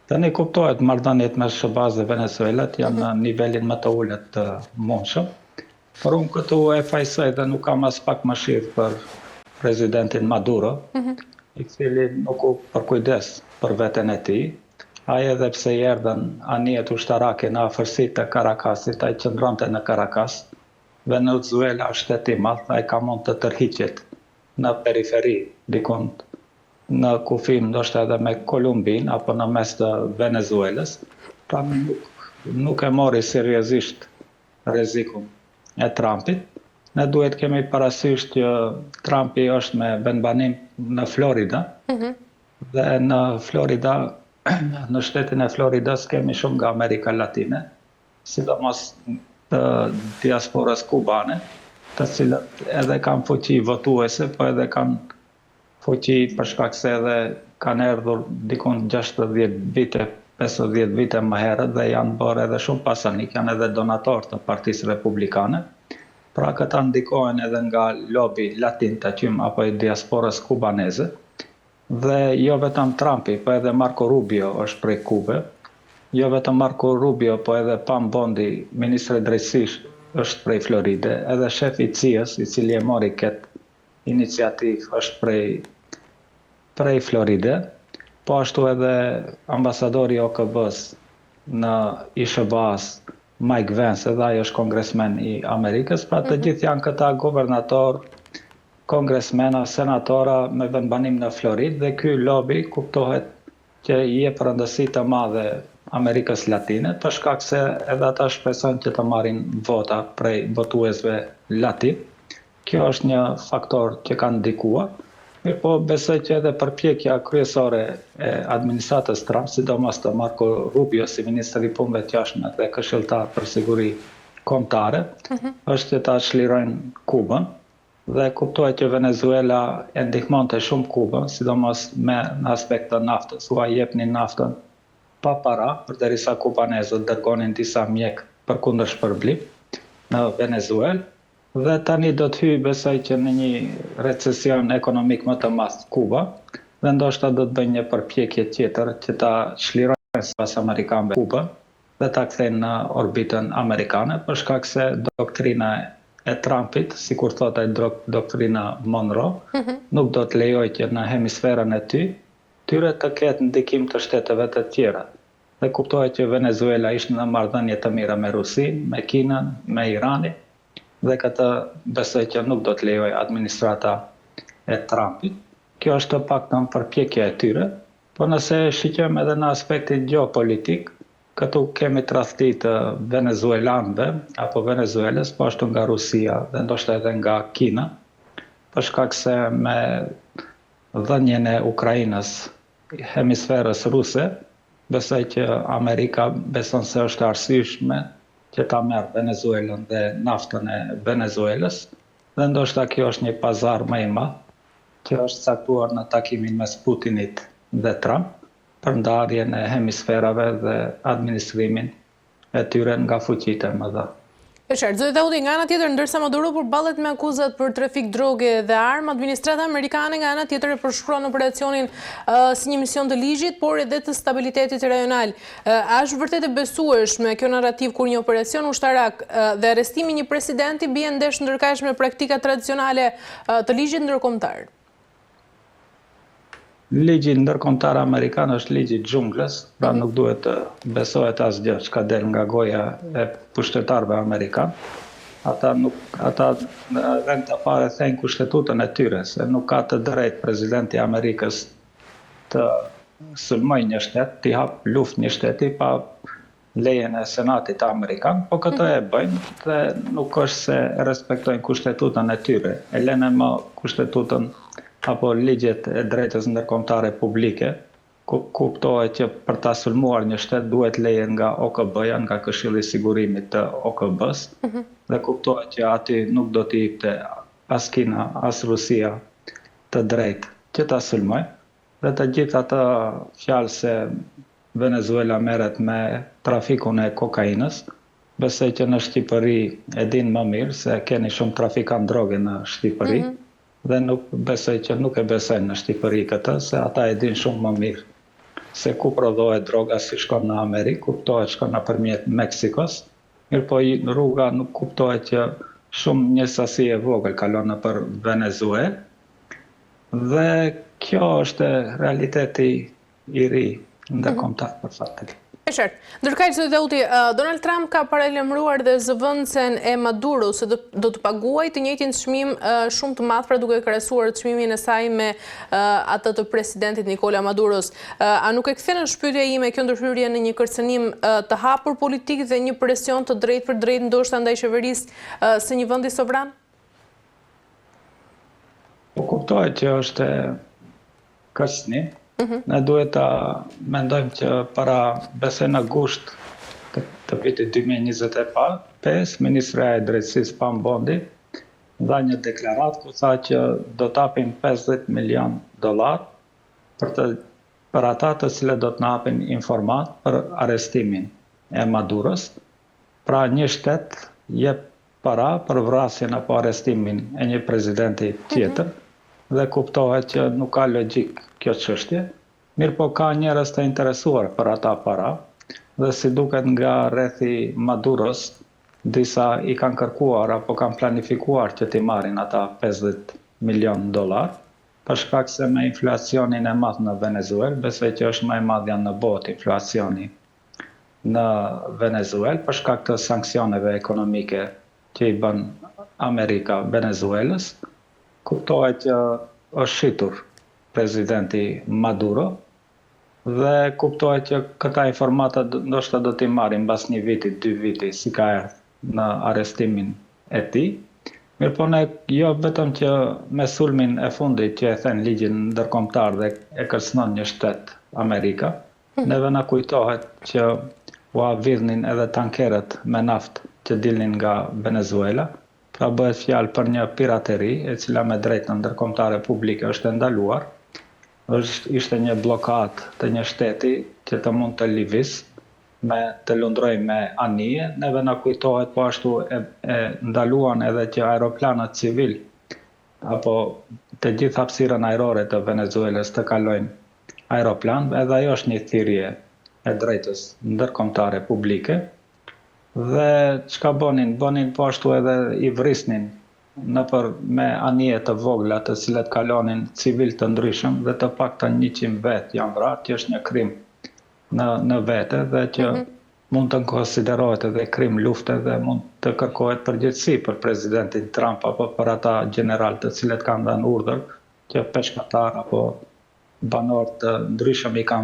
Tani kuptohet marrëdhëniet mes SHBA-s dhe Venezuelat janë në nivelin më të ulët të mundshëm, por unë këtu e fajësoj dhe nuk kam aspak mëshirë për presidentin Maduro, i cili nuk u përkujdes për veten e tij. Ai edhe pse i erdhën anijet ushtarake në afërsi të Caracasit, ai qëndronte në Caracas. Venezuela është shtet i madh, ai ka mund të tërhiqet në periferi, dikund në kufi ndoshta edhe me Kolumbinë apo në mes të Venezuelës. Pra nuk, nuk e mori seriozisht rrezikun e Trumpit. Ne duhet kemi parasysh që Trumpi është me vendbanim në Florida. Dhe në Florida, në shtetin e Floridas kemi shumë nga Amerika Latine, sidomos të diasporës kubane, të cilët edhe kanë fuqi votuese, po edhe kanë fuqi për shkak se edhe kanë erdhur dikun 60 vite, 50 vite më herët dhe janë bërë edhe shumë pasanik, janë edhe donator të Partisë Republikane. Pra këta ndikohen edhe nga lobi latin të qymë apo i diasporës kubaneze. Dhe jo vetëm Trumpi, po edhe Marco Rubio është prej Kube. Jo vetëm Marco Rubio, po edhe Pam Bondi, ministre i drejtësisë, është prej Floride. Edhe shefi i CIA-s, i cili e mori këtë iniciativë, është prej prej Floride. Po ashtu edhe ambasadori i OKB-s në i SHBA-s, Mike Vance, edhe ai është kongresmen i Amerikës, pra të gjithë janë këta guvernator, kongresmena, senatora me vendbanim në Florid dhe ky lobby kuptohet që i jep rëndësi të madhe Amerikës Latine, për shkak se edhe ata shpresojnë që të marrin vota prej votuesve latin. Kjo është një faktor që ka ndikuar, mirëpo besoj që edhe përpjekja kryesore e administratës Trump, sidomos të Marco Rubio si ministër i punëve të jashtme dhe këshilltar për siguri kombëtare, është që ta çlirojnë Kubën dhe kuptohet që Venezuela e ndihmonte shumë Kubën, sidomos me në aspekt të naftës, ua jepnin naftën pa para, përderisa kubanezët dërgonin disa mjek për kundërshpërblim në Venezuelë. Dhe tani do të hyjë besoj që në një recesion ekonomik më të madh Kuba dhe ndoshta do të bëjnë një përpjekje tjetër që ta çlirojnë sipas amerikanëve Kubën dhe ta kthejnë në orbitën amerikane për shkak se doktrina e Trumpit, sikur thotë ai doktrina Monroe, nuk do të lejojë që në hemisferën e ty, tyre të ketë ndikim të shteteve të tjera. Dhe kuptohet që Venezuela ishte në marrëdhënie të mira me Rusinë, me Kinën, me Iranin dhe këtë besoj që nuk do të lejojë administrata e Trumpit. Kjo është të paktën përpjekja e tyre, po nëse e shikojmë edhe në aspektin gjeopolitik, këtu kemi tradhti të venezuelanëve apo Venezuelës, po ashtu nga Rusia dhe ndoshta edhe nga Kina, për shkak se me dhënien e Ukrainës hemisferës ruse, besoj që Amerika beson se është e arsyeshme që ta merr Venezuelën dhe naftën e Venezuelës dhe ndoshta kjo është një pazar më i madh që është caktuar në takimin mes Putinit dhe Trump për ndarjen e hemisferave dhe administrimin e tyre nga fuqitë e mëdha. E qartë. Zoti Dauti, nga ana tjetër, ndërsa Maduro përballet me akuzat për trafik droge dhe armë, administrata amerikane nga ana tjetër e përshkruan operacionin si një mision të ligjit, por edhe të stabilitetit rajonal. A është vërtet e besueshme kjo narrativë kur një operacion ushtarak dhe arrestimi i një presidenti bie ndesh ndërkaq me praktikat tradicionale të ligjit ndërkombëtar? Ligji ndërkombëtar amerikan është ligji i xhunglës, pra nuk duhet të besohet asgjë çka del nga goja e pushtetarëve amerikan. Ata nuk ata në rend të parë e thejnë kushtetutën e tyre, se nuk ka të drejtë presidenti i Amerikës të sulmojë një shtet, t'i hap luftë një shteti pa lejen e Senatit Amerikan, po këtë e bëjnë dhe nuk është se respektojnë kushtetutën e tyre. E lënë më kushtetutën apo ligjet e drejtës ndërkombëtare publike, ku kuptohet që për ta sulmuar një shtet duhet leje nga OKB-ja, nga Këshilli i Sigurimit të OKB-s, dhe kuptohet që aty nuk do t'i jepte as Kina, as Rusia të drejtë që ta sulmojë. Dhe të gjithë atë fjalë se Venezuela merret me trafikun e kokainës, besoj që në Shqipëri e dinë më mirë se keni shumë trafikant droge në Shqipëri dhe nuk besoj që nuk e besojnë në Shqipëri këtë se ata e dinë shumë më mirë. se ku prodhohet droga si shkon në Amerikë, kuptohet shkon nëpërmjet Meksikos, mirëpo rruga nuk kuptohet që shumë një sasi e vogël kalon nëpër Venezuelë dhe kjo është realiteti i ri ndërkombëtar për fat të keq. E qartë. Ndërkaq zoti Dauti, Donald Trump ka paralajmëruar dhe zëvendësen e Maduros se do të paguajë të njëjtin çmim shumë të madh, pra duke krahasuar çmimin e saj me atë të presidentit Nikola Maduros. A nuk e kthen është pyetja ime kjo ndërhyrje në një kërcënim të hapur politik dhe një presion të drejtpërdrejtë ndoshta ndaj qeverisë së një vendi sovran? Po kuptohet që është kërcënim. Mhm. Ne duhet ta mendojmë që para besoj në gusht të, të vitit 2025, Ministria e Drejtësisë Pam Bondi dha një deklaratë ku tha që do të japin 50 milion dollar për të për ata të cilët do të na japin informatë për arrestimin e Maduros. Pra një shtet jep para për vrasjen apo arrestimin e një presidenti tjetër dhe kuptohet që nuk ka logjikë kjo çështje, mirëpo ka njerëz të interesuar për ata para dhe si duket nga rrethi Maduros disa i kanë kërkuar apo kanë planifikuar që t'i marrin ata 50 milion dollar, për shkak se me inflacionin e madh në Venezuelë, besoj që është më e madhja në botë inflacioni në Venezuelë për shkak të sanksioneve ekonomike që i bën Amerika Venezuelës, kuptohet që është shitur presidenti Maduro dhe kuptohet që këta informata ndoshta do t'i marrin mbas një viti, dy viti, si ka erdhë në arrestimin e tij. Mirëpo ne jo vetëm që me sulmin e fundit që e then ligjin ndërkombëtar dhe e kërcënon një shtet Amerika, Neve na kujtohet që ua vidhnin edhe tankerët me naftë që dilnin nga Venezuela, pra bëhet fjalë për një pirateri e cila me drejtën ndërkombëtare publike është e ndaluar, është ishte një bllokadë të një shteti që të mund të lëviz me të lundrojë me anije, neve na kujtohet po ashtu e, e ndaluan edhe që aeroplanët civil apo të gjithë hapësirën ajrore të Venezuelës të kalojnë aeroplan, edhe ajo është një thyerje e drejtës ndërkombëtare publike. Dhe çka bënin? Bënin po ashtu edhe i vrisnin nëpër me anije të vogla të cilat kalonin civil të ndryshëm dhe të paktën 100 vetë janë vrarë, që është një krim në në vete dhe që mm -hmm. mund të konsiderohet edhe krim lufte dhe mund të kërkohet përgjegjësi për presidentin Trump apo për ata gjeneral të cilët kanë dhënë urdhër që peshkatar apo banorë të ndryshëm i kanë vrarë.